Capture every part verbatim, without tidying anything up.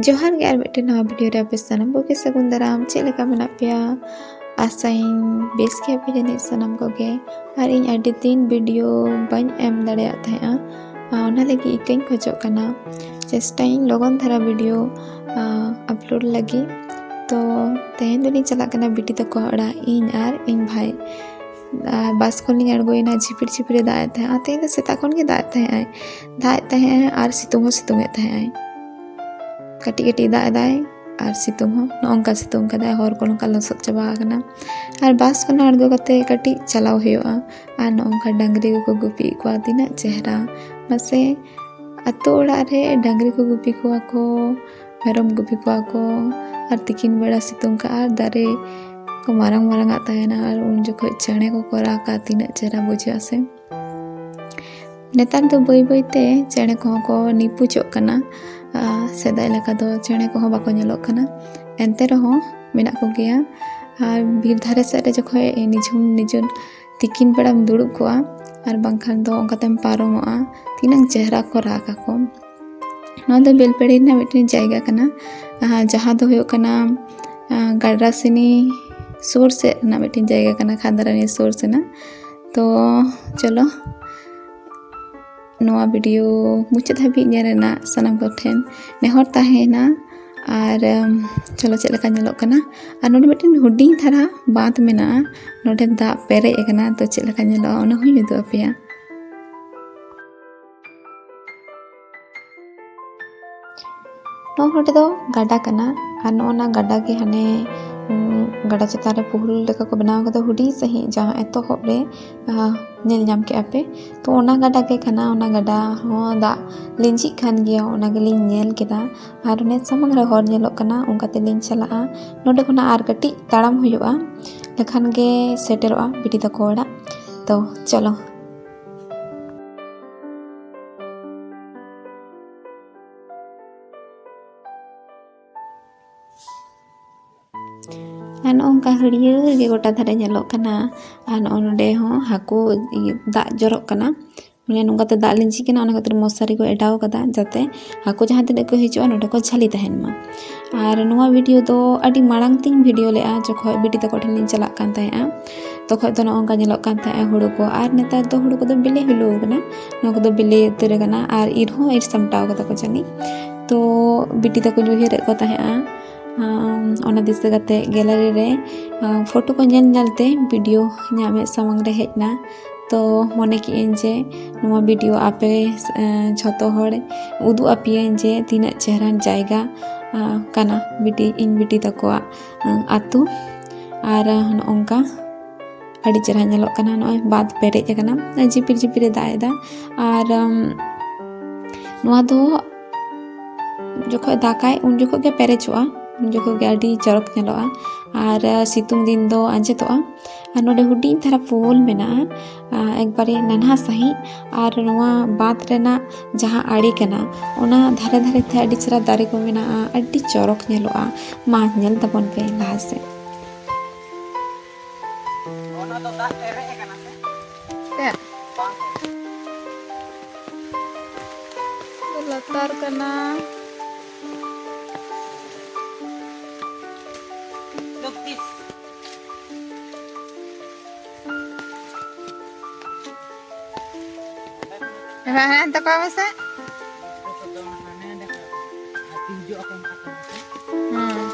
ᱡᱚᱦᱟᱨ ᱜᱮ ᱟᱨ ᱢᱤᱫᱴᱮᱱ ᱱᱟᱣᱟ ᱵᱷᱤᱰᱤᱭᱳ ᱨᱮ ᱟᱯᱮ ᱥᱟᱱᱟᱢ ᱠᱚᱜᱮ ᱥᱟᱹᱜᱩᱱ ᱫᱟᱨᱟᱢ᱾ ᱪᱮᱫ ᱞᱮᱠᱟ ᱢᱮᱱᱟᱜ ᱯᱮᱭᱟ? ᱟᱥᱟᱭᱟᱹᱧ ᱵᱮᱥ ᱜᱮᱭᱟᱯᱮ ᱡᱟᱹᱱᱤᱡ ᱥᱟᱱᱟᱢ ᱠᱚᱜᱮ᱾ ᱟᱨ ᱤᱧ ᱟᱹᱰᱤ ᱫᱤᱱ ᱵᱷᱤᱰᱤᱭᱳ ᱵᱟᱹᱧ ᱮᱢ ᱫᱟᱲᱮᱭᱟᱜ ᱛᱟᱦᱮᱸᱜᱼᱟ, ᱟᱨ ᱚᱱᱟ ᱞᱟᱹᱜᱤᱫ ᱤᱠᱟᱹᱧ ᱠᱷᱚᱡᱚᱜ ᱠᱟᱱᱟ᱾ ᱪᱮᱥᱴᱟᱭᱟᱹᱧ ᱞᱚᱜᱚᱱ ᱫᱷᱟᱨᱟ ᱵᱷᱤᱰᱤᱭᱳ, ᱟ, ᱟᱯᱞᱳᱰ ᱞᱟᱹᱜᱤᱫ᱾ ᱛᱚ ᱛᱮᱦᱮᱧ ᱫᱚᱞᱤᱧ ᱪᱟᱞᱟᱜ ᱠᱟᱱᱟ ᱵᱤᱴᱤ ᱛᱟᱠᱚ ᱚᱲᱟᱜ, ᱤᱧ ᱟᱨ ᱤᱧ ᱵᱷᱟᱭ᱾ ᱟᱨ ᱵᱟᱥ ᱠᱷᱚᱱ ᱞᱤᱧ ᱟᱬᱜᱚᱭᱮᱱᱟ, ᱡᱷᱤᱯᱤᱨ ᱡᱷᱤᱯᱤᱨᱮ ᱫᱟᱜ ᱮᱫ ᱛᱟᱦᱮᱸᱜᱼᱟ᱾ ᱛᱮᱦᱮᱧ ᱫᱚ ᱥᱮᱛᱟᱜ ᱠᱷᱚᱱ ᱜᱮ ᱫᱟᱜ ᱮᱫ ᱛᱟᱦᱮᱸᱜ ᱟᱭ, ᱫᱟᱜ ᱮᱫ ᱛᱟᱦᱮᱸᱜ ᱟᱭ ᱟᱨ ᱥᱤᱛᱩᱝ ᱦᱚᱸ ᱥᱤᱛᱩᱝ ᱮᱫ ᱛᱟᱦᱮᱸᱜ ᱟᱭ᱾ ᱠᱟᱹᱴᱤᱡ ᱠᱟᱹᱴᱤᱡ ᱫᱟᱜ ᱮᱫᱟᱭ ᱟᱨ ᱥᱤᱛᱩᱝ ᱦᱚᱸ ᱱᱚᱜᱼᱚ ᱱᱚᱝᱠᱟ ᱥᱤᱛᱩᱝ ᱠᱟᱫᱟᱭ, ᱦᱚᱨ ᱠᱚ ᱱᱚᱝᱠᱟ ᱞᱚᱥᱚᱫ ᱪᱟᱵᱟ ᱟᱠᱟᱱᱟ᱾ ᱟᱨ ᱵᱟᱥ ᱠᱷᱚᱱ ᱟᱬᱜᱚ ᱠᱟᱛᱮ ᱠᱟᱹᱴᱤᱡ ᱪᱟᱞᱟᱣ ᱦᱩᱭᱩᱜᱼᱟ᱾ ᱟᱨ ᱱᱚᱜᱼᱚ ᱱᱚᱝᱠᱟ ᱰᱟᱝᱨᱤ ᱠᱚᱠᱚ ᱜᱩᱯᱤᱭᱮᱫ ᱠᱚᱣᱟ, ᱛᱤᱱᱟᱹᱜ ᱪᱮᱦᱨᱟ᱾ ᱢᱟᱥᱮ, ᱟᱛᱳ ᱚᱲᱟᱜ ᱨᱮ ᱰᱟᱝᱨᱤ ᱠᱚ ᱜᱩᱯᱤ ᱠᱚᱣᱟ ᱠᱚ, ᱢᱮᱨᱚᱢ ᱜᱩᱯᱤ ᱠᱚᱣᱟ ᱠᱚ, ᱟᱨ ᱛᱤᱠᱤᱱ ᱵᱮᱲᱟ ᱥᱤᱛᱩᱝ ᱠᱟᱜᱼᱟ ᱟᱨ ᱫᱟᱨᱮ ᱠᱚ ᱢᱟᱨᱟᱝ ᱢᱟᱨᱟᱝ ᱟᱜ ᱛᱟᱦᱮᱱᱟ, ᱟᱨ ᱩᱱ ᱡᱚᱠᱷᱚᱡ ᱪᱮᱬᱮ ᱠᱚᱠᱚ ᱨᱟᱜᱟ, ᱛᱤᱱᱟᱹᱜ ᱪᱮᱦᱨᱟ ᱵᱩᱡᱷᱟᱹᱜᱼᱟ ᱥᱮ᱾ ᱱᱮᱛᱟᱨ ᱫᱚ ᱵᱟᱹᱭ ᱵᱟᱹᱭ ᱛᱮ ᱪᱮᱬᱮ ᱠᱚᱦᱚᱸ ᱠᱚ ᱱᱤᱯᱩᱡᱚᱜ ᱠᱟᱱᱟ᱾ ᱟᱨ ᱥᱮᱫᱟᱭ ᱞᱮᱠᱟ ᱫᱚ ᱪᱮᱬᱮ ᱠᱚᱦᱚᱸ ᱵᱟᱠᱚ ᱧᱮᱞᱚᱜ ᱠᱟᱱᱟ, ᱮᱱᱛᱮ ᱨᱮᱦᱚᱸ ᱢᱮᱱᱟᱜ ᱠᱚᱜᱮᱭᱟ᱾ ᱟᱨ ᱵᱤᱨ ᱫᱷᱟᱨᱮ ᱥᱮᱫ ᱨᱮ ᱡᱚᱠᱷᱚᱡ ᱱᱤᱡᱷᱩᱢ ᱱᱤᱡᱷᱩᱢ ᱛᱤᱠᱤᱱ ᱵᱮᱲᱟᱢ ᱫᱩᱲᱩᱵ ᱠᱚᱜᱼᱟ, ᱟᱨ ᱵᱟᱝᱠᱷᱟᱱ ᱫᱚ ᱚᱱᱠᱟᱛᱮᱢ ᱯᱟᱨᱚᱢᱚᱜᱼᱟ, ᱛᱤᱱᱟᱹᱜ ᱪᱮᱦᱨᱟ ᱠᱚ ᱨᱟᱜ ᱟᱠᱚ᱾ ᱱᱚᱣᱟ ᱫᱚ ᱵᱮᱞᱯᱟᱹᱲᱤ ᱨᱮᱱᱟᱜ ᱢᱤᱫᱴᱮᱱ ᱡᱟᱭᱜᱟ ᱠᱟᱱᱟ, ᱟᱨ ᱡᱟᱦᱟᱸ ᱫᱚ ᱦᱩᱭᱩᱜ ᱠᱟᱱᱟ, ᱟᱨ, ᱜᱟᱰᱨᱟᱥᱤᱱᱤ ᱥᱩᱨ ᱥᱮᱫ ᱨᱮᱱᱟᱜ ᱢᱤᱫᱴᱮᱱ ᱡᱟᱭᱜᱟ ᱠᱟᱱᱟ, ᱠᱷᱟᱸᱫᱟᱨᱟᱱᱤ ᱥᱩᱨ ᱥᱮᱱᱟᱜ᱾ ᱛᱚ ᱪᱚᱞᱚ, ᱱᱚᱣᱟ ᱵᱷᱤᱰᱤᱭᱳ ᱢᱩᱪᱟᱹᱫ ᱦᱟᱹᱵᱤᱡ ᱧᱮᱞ ᱨᱮᱱᱟᱜ ᱥᱟᱱᱟᱢ ᱠᱚᱴᱷᱮᱱ ᱱᱮᱦᱚᱨ ᱛᱟᱦᱮᱸᱭᱮᱱᱟ᱾ ᱟᱨ, ᱮᱢ, ᱪᱚᱞᱚ ᱪᱮᱫ ᱞᱮᱠᱟ ᱧᱮᱞᱚᱜ ᱠᱟᱱᱟ᱾ ᱟᱨ ᱱᱚᱰᱮ ᱢᱤᱫᱴᱮᱱ ᱦᱩᱰᱤᱧ ᱫᱷᱟᱨᱟ ᱵᱟᱸᱫᱷ ᱢᱮᱱᱟᱜᱼᱟ, ᱱᱚᱰᱮ ᱫᱟᱜ ᱯᱮᱨᱮᱡ ᱟᱠᱟᱱᱟ, ᱛᱚ ᱪᱮᱫ ᱞᱮᱠᱟ ᱧᱮᱞᱚᱜᱼᱟ ᱚᱱᱟ ᱦᱚᱸᱧ ᱩᱫᱩᱜ ᱟᱯᱮᱭᱟ᱾ ᱱᱚᱣᱟ ᱱᱚᱰᱮ ᱫᱚ ᱜᱟᱰᱟ ᱠᱟᱱᱟ, ᱟᱨ ᱱᱚᱜᱼᱚ ᱱᱟ ᱜᱟᱰᱟ ᱜᱮ ᱦᱟᱱᱮ, ᱩᱸ, ᱜᱟᱰᱟ ᱪᱮᱛᱟᱱ ᱨᱮ ᱯᱩᱞ ᱞᱮᱠᱟ ᱠᱚ ᱵᱮᱱᱟᱣ ᱠᱟᱫᱟ ᱦᱩᱰᱤᱧ ᱥᱟᱺᱦᱤᱡ, ᱡᱟᱦᱟᱸ ᱮᱛᱚᱦᱚᱵ ᱨᱮ, ᱟᱸ, ᱧᱮᱞ ᱧᱟᱢ ᱠᱮᱜᱼᱟ ᱯᱮ᱾ ᱛᱚ ᱚᱱᱟ ᱜᱟᱰᱟ ᱜᱮ ᱠᱟᱱᱟ, ᱚᱱᱟ ᱜᱟᱰᱟ ᱦᱚᱸ ᱫᱟᱜ ᱞᱤᱸᱡᱤᱜ ᱠᱟᱱ ᱜᱮᱭᱟ, ᱚᱱᱟ ᱜᱮᱞᱤᱧ ᱧᱮᱞ ᱠᱮᱫᱟ᱾ ᱟᱨ ᱚᱱᱮ ᱥᱟᱢᱟᱝ ᱨᱮ ᱦᱚᱨ ᱧᱮᱞᱚᱜ ᱠᱟᱱᱟ, ᱚᱱᱠᱟ ᱛᱮᱞᱤᱧ ᱪᱟᱞᱟᱜᱼᱟ᱾ ᱱᱚᱰᱮ ᱠᱷᱚᱱᱟᱜ ᱟᱨ ᱠᱟᱹᱴᱤᱡ ᱛᱟᱲᱟᱢ ᱦᱩᱭᱩᱜᱼᱟ, ᱞᱮᱠᱷᱟᱱ ᱜᱮ ᱥᱮᱴᱮᱨᱚᱜᱼᱟ ᱵᱤᱴᱤ ᱛᱟᱠᱚ ᱚᱲᱟᱜ᱾ ᱛᱚ ᱪᱚᱞᱚ᱾ ᱟᱨ ᱱᱚᱜᱼᱚ ᱱᱚᱝᱠᱟ ᱦᱟᱹᱨᱭᱟᱹᱲ ᱜᱮ ᱜᱚᱴᱟ ᱫᱷᱟᱨᱮ ᱧᱮᱞᱚᱜ ᱠᱟᱱᱟ᱾ ᱟᱨ ᱱᱚᱜᱼᱚ ᱱᱚᱰᱮ ᱦᱚᱸ ᱦᱟᱹᱠᱩ ᱤᱭᱟᱹ ᱫᱟᱜ ᱡᱚᱨᱚᱜ ᱠᱟᱱᱟ᱾ ᱢᱟᱱᱮ ᱱᱚᱝᱠᱟᱛᱮ ᱫᱟᱜ ᱞᱤᱸᱡᱤ ᱠᱟᱱᱟ, ᱚᱱᱟ ᱠᱷᱟᱹᱛᱤᱨ ᱢᱚᱥᱟᱨᱤ ᱠᱚ ᱮᱰᱟᱣ ᱠᱟᱫᱟ, ᱡᱟᱛᱮ ᱦᱟᱹᱠᱩ ᱡᱟᱦᱟᱸ ᱛᱤᱱᱟᱹᱜ ᱠᱚ ᱦᱤᱡᱩᱜᱼᱟ, ᱱᱚᱸᱰᱮ ᱠᱚ ᱡᱷᱟᱹᱞᱤ ᱛᱟᱦᱮᱱ ᱢᱟ᱾ ᱟᱨ ᱱᱚᱣᱟ ᱵᱷᱤᱰᱤᱭᱳ ᱫᱚ ᱟᱹᱰᱤ ᱢᱟᱲᱟᱝ ᱛᱤᱧ ᱵᱷᱤᱰᱤᱭᱳ ᱞᱮᱫᱼᱟ, ᱡᱚᱠᱷᱚᱱ ᱵᱤᱴᱤ ᱛᱟᱠᱚ ᱴᱷᱮᱱ ᱞᱤᱧ ᱪᱟᱞᱟᱜ ᱠᱟᱱ ᱛᱟᱦᱮᱸᱜᱼᱟ᱾ ᱛᱚᱠᱷᱚᱱ ᱫᱚ ᱱᱚᱜᱼᱚ ᱱᱚᱝᱠᱟ ᱧᱮᱞᱚᱜ ᱠᱟᱱ ᱛᱟᱦᱮᱸᱜᱼᱟ ᱦᱩᱲᱩ ᱠᱚ, ᱟᱨ ᱱᱮᱛᱟᱨ ᱫᱚ ᱦᱩᱲᱩ ᱠᱚᱫᱚ ᱵᱤᱞᱤ ᱦᱩᱭᱞᱩ ᱟᱠᱟᱱᱟ, ᱱᱚᱣᱟ ᱠᱚᱫᱚ ᱵᱤᱞᱤ ᱩᱛᱟᱹᱨ ᱟᱠᱟᱱᱟ, ᱟᱨ ᱤᱨ ᱦᱚᱸ ᱤᱨ ᱥᱟᱢᱴᱟᱣ ᱠᱟᱫᱟ ᱠᱚ ᱡᱟᱹᱱᱤᱡ᱾ ᱛᱚ ᱵᱤᱴᱤ ᱛᱟᱠᱚᱧ ᱩᱭᱦᱟᱹᱨᱮᱫ ᱠᱚ ᱛᱟᱦᱮᱸᱜᱼᱟ᱾ ᱟᱢ, ᱚᱱᱟ ᱫᱤᱥᱟᱹ ᱠᱟᱛᱮ ᱜᱮᱞᱟᱨᱤ ᱨᱮ, ᱟᱢ, ᱯᱷᱳᱴᱳ ᱠᱚ ᱧᱮᱞ ᱧᱮᱞ ᱛᱮ ᱵᱷᱤᱰᱤᱭᱳ ᱤᱧᱟᱹᱜ ᱢᱮᱫ ᱥᱟᱢᱟᱝ ᱨᱮ ᱦᱮᱡ ᱮᱱᱟ᱾ ᱛᱚ ᱢᱚᱱᱮ ᱠᱮᱜᱼᱟᱹᱧ ᱡᱮ ᱱᱚᱣᱟ ᱵᱷᱤᱰᱤᱭᱳ ᱟᱯᱮ, ᱮᱸ, ᱡᱷᱚᱛᱚ ᱦᱚᱲ ᱩᱫᱩᱜ ᱟᱯᱮᱭᱟᱹᱧ ᱡᱮ ᱛᱤᱱᱟᱹᱜ ᱪᱮᱦᱨᱟᱱ ᱡᱟᱭᱜᱟ, ᱟᱸ, ᱠᱟᱱᱟ ᱵᱤᱴᱤ, ᱤᱧ ᱵᱤᱴᱤ ᱛᱟᱠᱚᱣᱟᱜ, ᱟᱸ, ᱟᱹᱛᱩ᱾ ᱟᱨ ᱱᱚᱜᱼᱚᱝᱠᱟ ᱟᱹᱰᱤ ᱪᱮᱦᱨᱟ ᱧᱮᱞᱚᱜ ᱠᱟᱱᱟ᱾ ᱱᱚᱜᱼᱚᱭ ᱵᱟᱸᱫᱽ ᱯᱮᱨᱮᱡ ᱟᱠᱟᱱᱟ, ᱡᱷᱤᱯᱤᱨ ᱡᱷᱤᱯᱤᱨᱮ ᱫᱟᱜ ᱮᱫᱟ᱾ ᱟᱨ, ᱟᱢ, ᱱᱚᱣᱟ ᱫᱚ ᱡᱚᱠᱷᱚᱱ ᱫᱟᱜᱟᱭ, ᱩᱱ ᱡᱚᱠᱷᱚᱱ ᱜᱮ ᱯᱮᱨᱮᱡᱚᱜᱼᱟ, ᱩᱱ ᱡᱚᱠᱷᱚᱱ ᱜᱮ ᱟᱹᱰᱤ ᱪᱚᱨᱚᱠ ᱧᱮᱞᱚᱜᱼᱟ᱾ ᱟᱨ, ᱟᱨ ᱥᱤᱛᱩᱝ ᱫᱤᱱ ᱫᱚ ᱟᱸᱡᱮᱫᱚᱜᱼᱟ᱾ ᱟᱨ ᱱᱚᱰᱮ ᱦᱩᱰᱤᱧ ᱫᱷᱟᱨᱟ ᱯᱳᱞ ᱢᱮᱱᱟᱜᱼᱟ, ᱟᱨ ᱮᱠᱵᱟᱨᱮ ᱱᱟᱱᱦᱟ ᱥᱟᱺᱦᱤᱡ᱾ ᱟᱨ ᱱᱚᱣᱟ ᱵᱟᱸᱫᱽ ᱨᱮᱱᱟᱜ ᱡᱟᱦᱟᱸ ᱟᱲᱮ ᱠᱟᱱᱟ, ᱚᱱᱟ ᱫᱷᱟᱨᱮ ᱫᱷᱟᱨᱮ ᱛᱮ ᱟᱹᱰᱤ ᱪᱮᱦᱨᱟ ᱫᱟᱨᱮ ᱠᱚ ᱢᱮᱱᱟᱜᱼᱟ, ᱟᱹᱰᱤ ᱪᱚᱨᱚᱠ ᱧᱮᱞᱚᱜᱼᱟ᱾ ᱢᱟ, ᱧᱮᱞ ᱛᱟᱵᱚᱱ ᱯᱮ ᱞᱟᱦᱟ ᱥᱮᱫ᱾ ᱚᱱᱟ ᱫᱚ ᱫᱟᱜ ᱯᱮᱨᱮᱡ ᱟᱠᱟᱱᱟ ᱥᱮ? ᱪᱮᱫ? ᱵᱟᱝ ᱯᱮᱨᱮᱡ᱾ ᱞᱟᱛᱟᱨ ᱠᱟᱱᱟ᱾ ᱪᱚᱵᱵᱤᱥ᱾ ᱦᱮᱸ, ᱦᱮᱸ, ᱛᱟᱠᱚ ᱢᱮᱥᱮ᱾ ᱦᱮᱸ᱾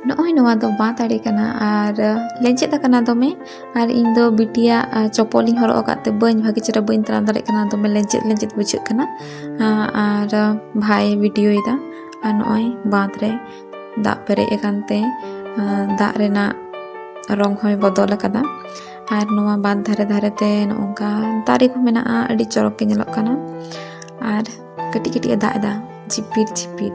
ᱱᱚᱜᱼᱚᱭ ᱱᱚᱣᱟ ᱫᱚ ᱵᱟᱸᱫ ᱟᱲᱮ ᱠᱟᱱᱟ ᱟᱨ ᱞᱮᱸᱡᱮᱫ ᱟᱠᱟᱱᱟ ᱫᱚᱢᱮ᱾ ᱟᱨ ᱤᱧ ᱫᱚ ᱵᱤᱴᱤᱭᱟᱜ, ᱟ, ᱪᱚᱯᱚᱞᱤᱧ ᱦᱚᱨᱚᱜ ᱟᱠᱟᱫ ᱛᱮ ᱵᱟᱹᱧ, ᱵᱷᱟᱜᱮ ᱪᱮᱦᱨᱟ ᱵᱟᱹᱧ ᱛᱟᱲᱟᱢ ᱫᱟᱲᱮᱭᱟᱜ ᱠᱟᱱᱟ, ᱫᱚᱢᱮ ᱞᱮᱸᱡᱮᱫ ᱞᱮᱸᱡᱮᱫ ᱵᱩᱡᱷᱟᱹᱜ ᱠᱟᱱᱟ᱾ ᱟ, ᱟᱨ ᱵᱷᱟᱭᱮ ᱵᱷᱤᱰᱤᱭᱳᱭᱮᱫᱟ᱾ ᱟᱨ ᱱᱚᱜᱼᱚᱭ ᱵᱟᱸᱫ ᱨᱮ ᱫᱟᱜ ᱯᱮᱨᱮᱡ ᱟᱠᱟᱱ ᱛᱮ, ᱟ, ᱫᱟᱜ ᱨᱮᱱᱟᱜ ᱨᱚᱝ ᱦᱚᱸᱭ ᱵᱚᱫᱚᱞ ᱟᱠᱟᱫᱟ᱾ ᱟᱨ ᱱᱚᱣᱟ ᱵᱟᱸᱫ ᱫᱷᱟᱨᱮ ᱫᱷᱟᱨᱮ ᱛᱮ ᱱᱚᱜᱼᱚ ᱱᱚᱝᱠᱟ ᱫᱟᱨᱮ ᱠᱚ ᱢᱮᱱᱟᱜᱼᱟ, ᱟᱹᱰᱤ ᱪᱚᱨᱚᱠ ᱜᱮ ᱧᱮᱞᱚᱜ ᱠᱟᱱᱟ᱾ ᱟᱨ ᱠᱟᱹᱴᱤᱡ ᱠᱟᱹᱴᱤᱡ ᱮ ᱫᱟᱜ ᱮᱫᱟ, ᱡᱷᱤᱯᱤᱨ ᱡᱷᱤᱯᱤᱨ᱾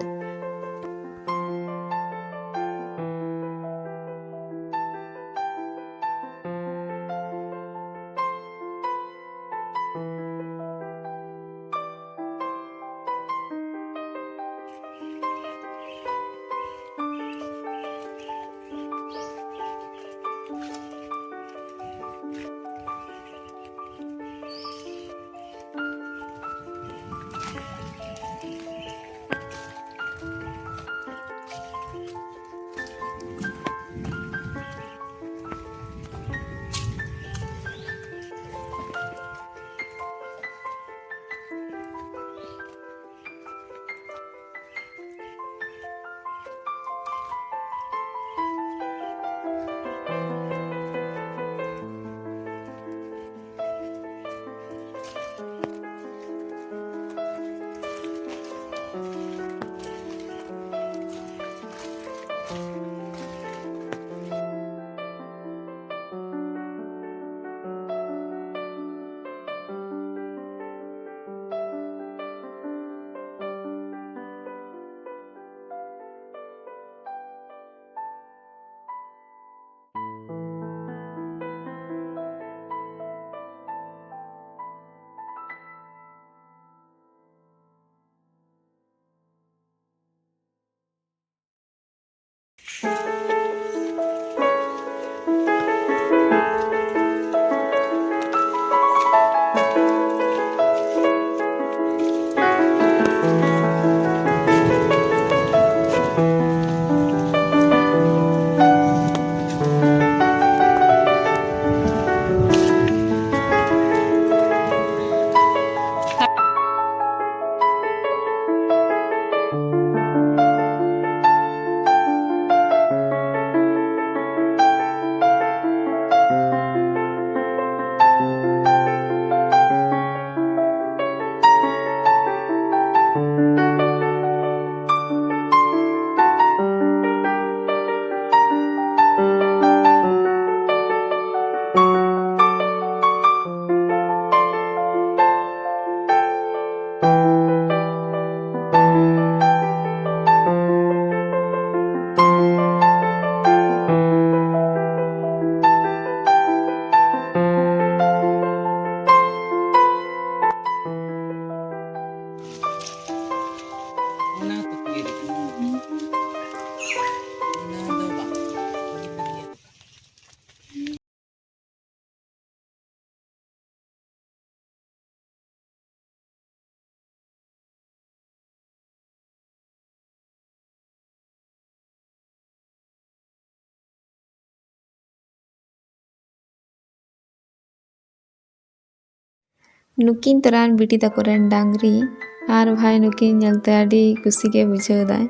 ᱱᱩᱠᱤᱱ ᱛᱚᱨᱟᱱ ᱵᱤᱴᱤ ᱛᱟᱠᱚ ᱨᱮᱱ ᱰᱟᱝᱨᱤ ᱟᱨ ᱵᱷᱟᱭ ᱱᱩᱠᱤᱱ ᱧᱮᱞᱛᱮ ᱟᱹᱰᱤ ᱠᱩᱥᱤ ᱜᱮ ᱵᱩᱡᱷᱟᱹᱣ ᱮᱫᱟᱭ᱾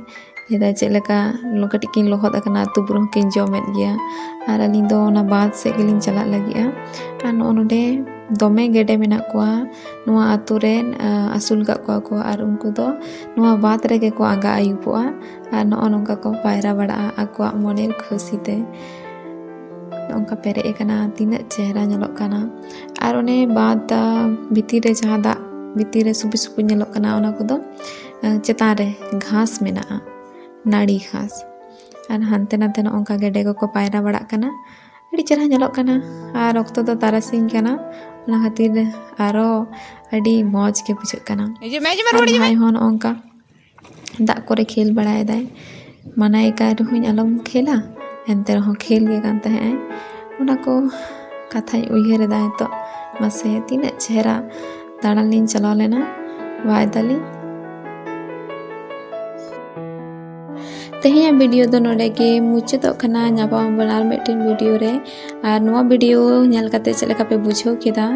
ᱞᱟᱹᱭᱫᱟᱭ, "ᱪᱮᱫ ᱞᱮᱠᱟ ᱠᱟᱹᱴᱤᱡ ᱠᱤᱱ ᱞᱚᱦᱚᱫ ᱟᱠᱟᱱᱟ, ᱟᱹᱛᱩ ᱵᱩᱨᱩ ᱦᱚᱸᱠᱤᱱ ᱡᱚᱢᱮᱫ ᱜᱮᱭᱟ, ᱟᱨ ᱟᱹᱞᱤᱧ ᱫᱚ ᱚᱱᱟ ᱵᱟᱸᱫᱷ ᱥᱮᱫ ᱜᱮᱞᱤᱧ ᱪᱟᱞᱟᱜ ᱞᱟᱹᱜᱤᱫᱼᱟ᱾ ᱟᱨ ᱱᱚᱜᱼᱚ ᱱᱚᱰᱮ ᱫᱚᱢᱮ ᱜᱮᱰᱮ ᱢᱮᱱᱟᱜ ᱠᱚᱣᱟ ᱱᱚᱣᱟ ᱟᱹᱛᱩ ᱨᱮᱱ, ᱟᱹᱥᱩᱞ ᱠᱟᱜ ᱠᱚᱣᱟ ᱠᱚ, ᱟᱨ ᱩᱱᱠᱩ ᱫᱚ ᱱᱚᱣᱟ ᱵᱟᱸᱫᱷ ᱨᱮᱜᱮ ᱠᱚ ᱟᱸᱜᱟ ᱟᱹᱭᱩᱵᱚᱜᱼᱟ, ᱟᱨ ᱱᱚᱜᱼᱚ ᱱᱚᱝᱠᱟ ᱠᱚ ᱯᱟᱭᱨᱟ ᱵᱟᱲᱟᱜᱼᱟ ᱟᱠᱚᱣᱟᱜ ᱢᱚᱱᱮᱨ ᱠᱷᱩᱥᱤ ᱛᱮ᱾" ᱱᱚᱝᱠᱟ ᱯᱮᱨᱮᱡ ᱟᱠᱟᱱᱟ, ᱛᱤᱱᱟᱹᱜ ᱪᱮᱦᱨᱟ ᱧᱮᱞᱚᱜ ᱠᱟᱱᱟ᱾ ᱟᱨ ᱚᱱᱮ ᱵᱟᱸᱫᱷ ᱵᱷᱤᱛᱤᱨ ᱨᱮ ᱡᱟᱦᱟᱸ ᱫᱟᱜ ᱵᱷᱤᱛᱤᱨ ᱨᱮ ᱥᱩᱵᱤ ᱥᱩᱵᱤ ᱧᱮᱞᱚᱜ ᱠᱟᱱᱟ, ᱚᱱᱟ ᱠᱚᱫᱚ ᱪᱮᱛᱟᱱ ᱨᱮ ᱜᱷᱟᱥ ᱢᱮᱱᱟᱜᱼᱟ, ᱱᱟᱹᱲᱤ ᱜᱷᱟᱥ᱾ ᱟᱨ ᱦᱟᱱᱛᱮ ᱱᱟᱛᱮ ᱱᱚᱜᱼᱚ ᱱᱚᱝᱠᱟ ᱜᱮᱰᱮ ᱠᱚᱠᱚ ᱯᱟᱭᱨᱟ ᱵᱟᱲᱟᱜ ᱠᱟᱱᱟ, ᱟᱹᱰᱤ ᱪᱮᱦᱨᱟ ᱧᱮᱞᱚᱜ ᱠᱟᱱᱟ᱾ ᱟᱨ ᱚᱠᱛᱚ ᱫᱚ ᱛᱟᱨᱟᱥᱤᱧ ᱠᱟᱱᱟ, ᱚᱱᱟ ᱠᱷᱟᱹᱛᱤᱨ ᱟᱨᱚ ᱟᱹᱰᱤ ᱢᱚᱡᱽ ᱜᱮ ᱵᱩᱡᱷᱟᱹᱜ ᱠᱟᱱᱟ᱾ ᱦᱤᱡᱩᱜ ᱢᱮ, ᱦᱤᱡᱩᱜ ᱢᱮ, ᱟᱨ ᱨᱩᱣᱟᱹᱲ ᱦᱤᱡᱩᱜ ᱢᱮ᱾ ᱵᱷᱟᱭ ᱦᱚᱸ ᱱᱚᱜᱼᱚ ᱱᱚᱝᱠᱟ ᱫᱟᱜ ᱠᱚᱨᱮ ᱠᱷᱮᱞ ᱵᱟᱲᱟᱭᱮᱫᱟᱭ᱾ ᱢᱟᱱᱟᱭᱮ ᱠᱟᱱ ᱨᱮᱦᱚᱸᱧ ᱟᱞᱚᱢ ᱠᱷᱮᱞᱟ, ᱮᱱᱛᱮ ᱨᱮᱦᱚᱸ ᱠᱷᱮᱞ ᱜᱮ ᱠᱟᱱ ᱛᱟᱦᱮᱸᱜ ᱟᱭ᱾ ᱚᱱᱟ ᱠᱚ ᱠᱟᱛᱷᱟᱧ ᱩᱭᱦᱟᱹᱨ ᱮᱫᱟ ᱱᱤᱛᱚᱜ᱾ ᱢᱟᱥᱮ ᱛᱤᱱᱟᱹᱜ ᱪᱮᱦᱨᱟ ᱫᱟᱬᱟᱱ ᱞᱤᱧ ᱪᱟᱞᱟᱣ ᱞᱮᱱᱟ ᱵᱷᱟᱭ ᱛᱟᱹᱞᱤᱧ᱾ ᱛᱮᱦᱮᱧᱟᱜ ᱵᱷᱤᱰᱤᱭᱳ ᱫᱚ ᱱᱚᱰᱮ ᱜᱮ ᱢᱩᱪᱟᱹᱫᱚᱜ ᱠᱟᱱᱟ᱾ ᱧᱟᱯᱟᱢ ᱟᱵᱚᱱ ᱟᱨ ᱢᱤᱫᱴᱮᱱ ᱵᱷᱤᱰᱤᱭᱳ ᱨᱮ᱾ ᱟᱨ ᱱᱚᱣᱟ ᱵᱷᱤᱰᱤᱭᱳ ᱧᱮᱞ ᱠᱟᱛᱮ ᱪᱮᱫ ᱞᱮᱠᱟ ᱯᱮ ᱵᱩᱡᱷᱟᱹᱣ ᱠᱮᱫᱟ,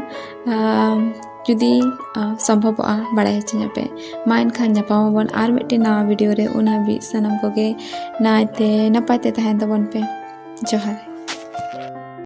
ᱟᱢ, ᱡᱩᱫᱤ, ᱟ, ᱥᱚᱢᱵᱷᱚᱵᱚᱜᱼᱟ, ᱵᱟᱲᱟᱭ ᱦᱚᱪᱚᱧᱟ ᱯᱮ᱾ ᱢᱟ ᱮᱱᱠᱷᱟᱱ ᱧᱟᱯᱟᱢ ᱟᱵᱚᱱ ᱟᱨ ᱢᱤᱫᱴᱮᱱ ᱱᱟᱣᱟ ᱵᱷᱤᱰᱤᱭᱳ ᱨᱮ᱾ ᱩᱱ ᱦᱟᱹᱵᱤᱡ ᱥᱟᱱᱟᱢ ᱠᱚᱜᱮ ᱱᱟᱭᱛᱮ ᱱᱟᱯᱟᱭ ᱛᱮ ᱛᱟᱦᱮᱱ ᱛᱟᱵᱚᱱ ᱯᱮ᱾ ᱡᱚᱦᱟᱨ᱾